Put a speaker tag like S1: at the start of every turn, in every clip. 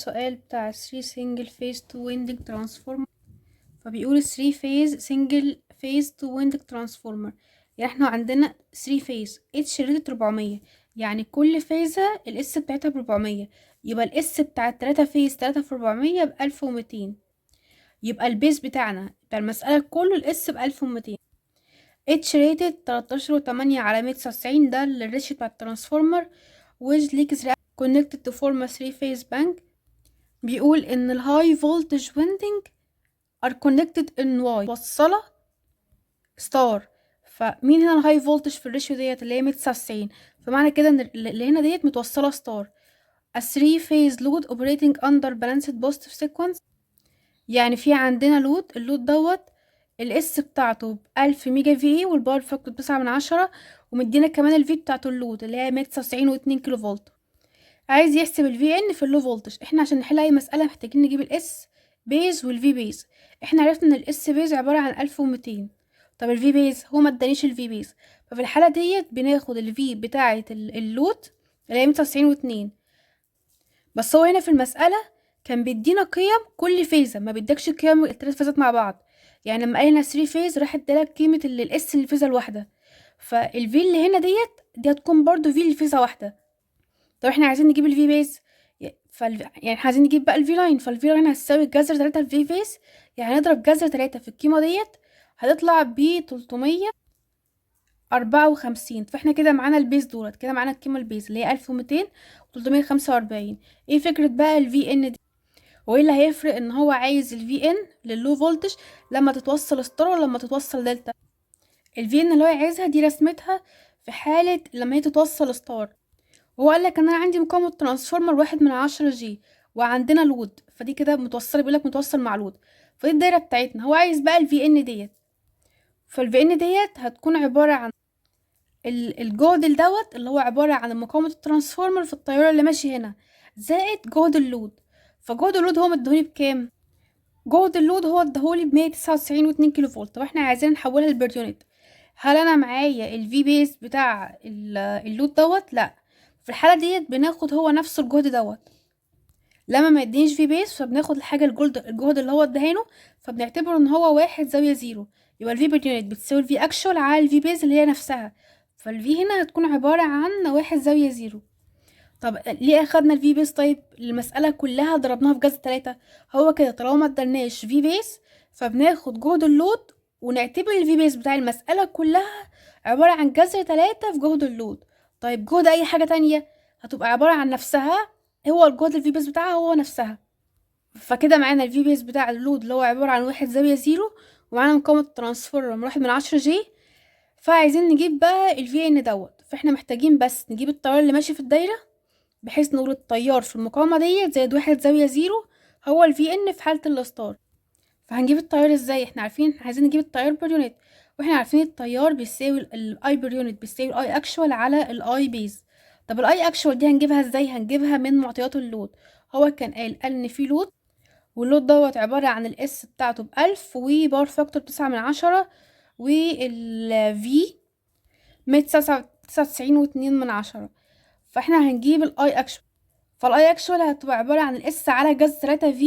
S1: سؤال بتاع 3 single phase 2 winding transformer. فبيقول 3 phase single phase 2 winding transformer، يعني احنا عندنا 3 phase each rated 400، يعني كل فيزة ال S بتاعتها ب400، يبقى ال S بتاع التلاتة phase 3 في 400 ب1200. يبقى ال base بتاعنا بتاع المسألة كله ال S ب1200. each rated 13.8 على 199، ده ال ratio بتاع ال transformer، with leakage connected to form a 3 phase bank. بيقول ان ال high voltage winding are connected in Y موصلة star. فمين هنا ال high voltage في ال ratio ديت؟ اللي هي 199. فمعنى كده ان اللي هنا ديت متوصلة star. a 3 phase load operating under balanced positive sequence، يعني في عندنا load، ال load دوت ال S بتاعته ب1000 mega VA وال power factor ب9/10، ومدينا كمان ال V بتاعته ال load اللي هي 199.2 كيلو فولت. عايز يحسب ال VN في ال low voltage. احنا عشان نحل اي مسألة محتاجين نجيب ال S base وال V base. احنا عرفنا ان ال S base عبارة عن 1200. طب ال V base؟ هو ما ادانيش ال V base. ففي الحالة ديت بناخد ال V بتاعة ال load اللي هي 199.2. بس هو هنا في المسألة كان بيدينا قيم كل فيزة، ما بيدكش قيم التلات فيزات مع بعض. يعني لما قال لنا 3 phase راح ادالك قيمة ال S للفيزة الواحدة، فال V اللي هنا ديت دي هتكون برضو V للفيزة واحدة. طب احنا عايزين نجيب ال V base، يعني احنا عايزين نجيب بقى ال V line، فال V line هتساوي جذر 3 V base، يعني نضرب جذر 3 في القيمة ديت هتطلع ب 354. فاحنا كده معانا ال base دولت، كده معانا القيمة ال base اللي هي 1200 و345. ايه فكرة بقى ال VN دي؟ وايه اللي هيفرق ان هو عايز ال VN لل low voltage لما تتوصل star ولا لما تتوصل دلتا؟ ال VN اللي هو عايزها دي رسمتها في حالة لما هي تتوصل star. وهو قال لك ان انا عندي مقاومة transformer 1/10 J وعندنا load، فدي كده متوصله، بيقول لك متوصل مع load، فدي الدايره بتاعتنا. هو عايز بقى ال VN ديت، فال VN ديت هتكون عباره عن الجهد دوت اللي هو عباره عن مقاومه ال transformer في التيار اللي ماشي هنا زائد جهد ال load. فجهد ال load هو مديهولي بكام؟ جهد ال load هو اداهولي ب199.2 كيلو فولت. طب احنا عايزين نحولها ل per unit. هل انا معايا ال V base بتاع ال load دوت؟ لا. في الحاله ديت بناخد هو نفسه الجهد دوت. لما ما يدينيش V base فبناخد الحاجه الجهد اللي هو اداهانه، فبنعتبره ان هو واحد زاويه zero. يبقى ال V per unit بتساوي ال V actual على ال V base اللي هي نفسها، فال V هنا هتكون عباره عن واحد زاويه zero. طب ليه اخدنا ال V base؟ طيب المسألة كلها ضربناها في جذر 3. هو كده، طالما ما ادالناش V base فبناخد جهد ال load ونعتبر ال V base بتاع المسألة كلها عبارة عن جذر 3 في جهد ال load. طيب جهد أي حاجة تانية هتبقى عبارة عن نفسها، هو الجهد ال V base بتاعها هو نفسها. فكده معانا ال V base بتاع ال load اللي هو عبارة عن واحد زاوية zero، ومعانا مقاومة transformer 1/10 J. فعايزين نجيب بقى ال VN دوت، فاحنا محتاجين بس نجيب التيار اللي ماشي في الدايرة، بحيث نقول التيار في المقاومة ديت زائد واحد زاوية zero هو ال VN في حالة ال star. فهنجيب التيار ازاي؟ احنا عارفين احنا عايزين نجيب التيار per unit، واحنا عارفين التيار بيساوي ال I per unit بيساوي ال I actual على ال I base. طب ال I actual دي هنجيبها ازاي؟ هنجيبها من معطيات ال load. هو كان قال ان في load، وال load دوت عبارة عن ال S بتاعته ب1000 و power factor ب9/10 وال V 199.2. فاحنا هنجيب ال I actual، فال I actual هتبقى عبارة عن ال S على جذر 3 V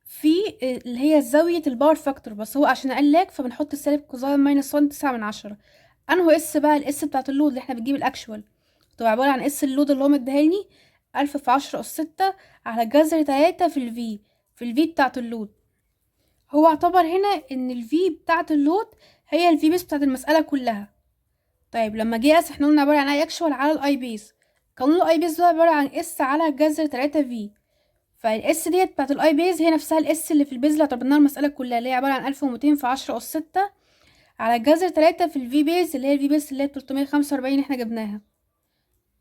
S1: في اللي هي زاوية ال power factor، بس هو عشان قال lag فبنحط السالب cosine minus 1 9/10. انهو S بقى؟ ال S بتاعت ال load اللي احنا بنجيب ال actual، تبقى عبارة عن S ال load اللي هو مديهالي 1000 في 10 أس 6 على جذر 3 في ال V بتاعت ال load. هو اعتبر هنا ان ال V بتاعت ال load هي ال V base بتاعت المسألة كلها. طيب لما جه قاس، احنا قلنا عبارة عن I actual على ال I base. قانون ال I base ده عبارة عن S على جذر 3 V، فال S ديت بتاعت ال I base هي نفسها ال S اللي في ال base اللي اعتبرناها المسألة كلها، اللي هي عبارة عن 1200 في 10 أس 6 على جذر 3 في ال V base، اللي هي ال V base اللي هي 345 اللي احنا جبناها،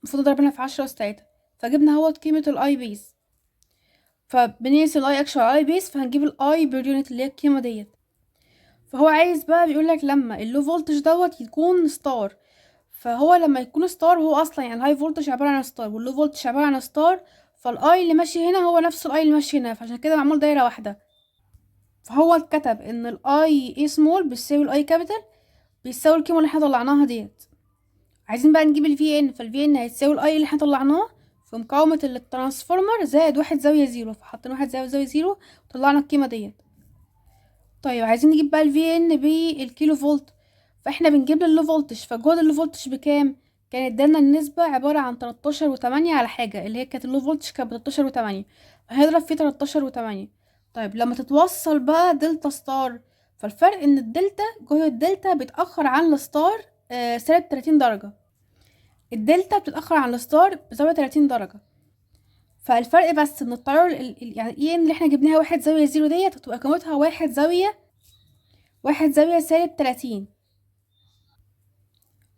S1: المفروض ضربنا في 10 أس 3. فجبنا اهوت قيمة ال I base، فبنقسم ال I actual على I base، فهنجيب ال I per unit اللي هي القيمة ديت. فهو عايز بقى، بيقولك لما ال low voltage دوت يكون star. فهو لما يكون star، هو اصلا يعني ال high voltage عباره عن star وال low voltage عباره عن star، فال I اللي ماشي هنا هو نفس ال I اللي ماشي هنا، فعشان كده معمول دايره واحده. فهو اتكتب ان ال I a small بيساوي ال I capital بيساوي القيمه اللي احنا طلعناها ديت. عايزين بقى نجيب ال VN، فال VN هيتساوي ال I اللي احنا طلعناه في في مقاومة ال transformer زائد واحد زاوية zero، فحطينا واحد زاوية zero وطلعنا القيمة ديت. طيب عايزين نجيب بقى ال VN بالكيلو فولت، فاحنا بنجيب ال low voltage، فجهد ال low voltage بكام؟ كان ادانا النسبة عبارة عن 13.8 على حاجة، اللي هي كانت ال low voltage كانت ب13.8، فهنضرب في 13.8. طيب لما تتوصل بقى delta star، فالفرق ان الدلتا، جهد الدلتا بيتأخر عن ال star سالب 30 درجة. الدلتا بتتأخر عن ال star بزاوية 30 درجة، فالفرق بس ان التيار يعني EN اللي احنا جبناها واحد زاوية zero ديت هتبقى قيمتها واحد زاوية سالب 30،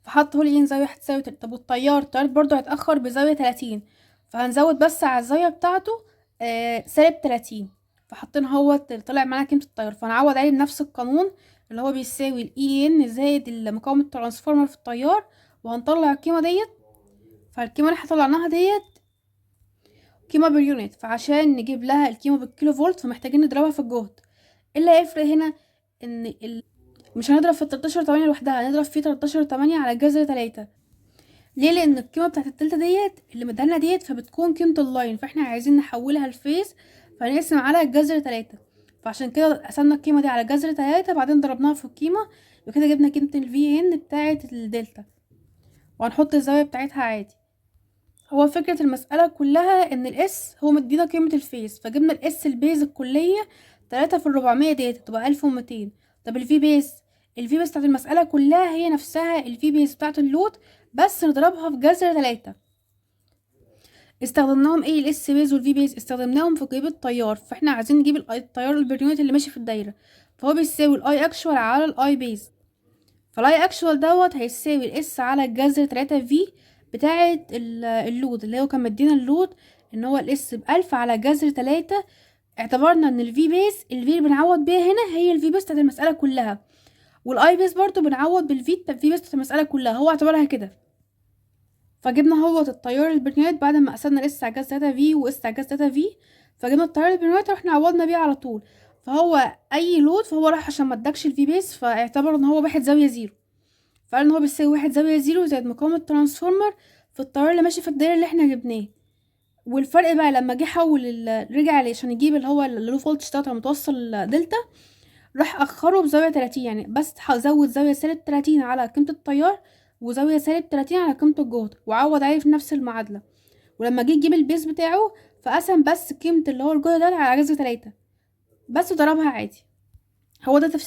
S1: فحط هو EN زاوية واحد زاوية. طب والتيار، التيار برضو هيتأخر بزاوية 30، فهنزود بس على الزاوية بتاعته سالب 30، فحطينا هو طلع معانا قيمة التيار، فنعوض عليه بنفس القانون اللي هو بيساوي ال EN زائد مقاومة ال transformer في التيار، وهنطلع القيمة ديت. فالقيمة اللي احنا طلعناها ديت قيمة بال unit، فعشان نجيب لها القيمة بالكيلو فولت فمحتاجين نضربها في الجهد. ايه اللي هيفرق هنا؟ ان مش هنضرب في 13.8 لوحدها، هنضرب في 13.8 على جذر 3. ليه؟ لان القيمة بتاعت التلاتة ديت اللي مدهالنا ديت فبتكون قيمة ال line، فاحنا عايزين نحولها ل phase فنقسم على جذر 3، فعشان كده قسمنا القيمة دي على جذر 3، بعدين ضربناها في القيمة، وكده جبنا قيمة ال VN بتاعة الدلتا، وهنحط الزاوية بتاعتها عادي. هو فكرة المسألة كلها ان ال S هو مدينا قيمة ال phase، فجبنا ال S ال base الكلية 3 في 400 ديت تبقى 1200. طب ال V base، ال V base بتاعت المسألة كلها هي نفسها ال V base بتاعت ال load، بس نضربها في جذر 3. استخدمناهم ايه ال S base وال V base؟ استخدمناهم في جيب التيار، فاحنا عايزين نجيب التيار ال per unit اللي ماشي في الدايرة، فهو بيساوي ال I actual على ال I base. فال I actual دوت هيساوي ال S على جذر 3 V بتاعة ال load، اللي هو كان مدينا ال load ان هو ال S ب1000 على جذر 3. اعتبرنا ان ال V base، ال V اللي بنعوض بيها هنا هي ال V base بتاعت المسألة كلها، وال I base برضو بنعوض بال V V base بتاعت المسألة كلها، هو اعتبرها كده. فجبنا هو التيار ال per unit بعد ما قسمنا ال S على جذر 3 V و S على جذر 3 V، فجبنا التيار ال per unit رحنا عوضنا بيه على طول. فهو اي load، فهو راح عشان ما ادكش ال V base فاعتبر ان هو واحد زاوية zero، فقال ان هو بيساوي واحد زاوية zero زائد مقاومة transformer في التيار اللي ماشي في الدايرة اللي احنا جبناه. والفرق بقى لما جه حول رجع عشان يجيب اللي هو ال low voltage بتاعته متوصل دلتا، راح اخره بزاوية 30، يعني بس زود زاوية سالب 30 على قيمة التيار وزاوية سالب 30 على قيمة الجهد، وعوض عليه في نفس المعادلة. ولما جه يجيب ال base بتاعه فقسم بس قيمة اللي هو الجهد ده على جذر 3 بس وضربها عادي. هو ده تفسير.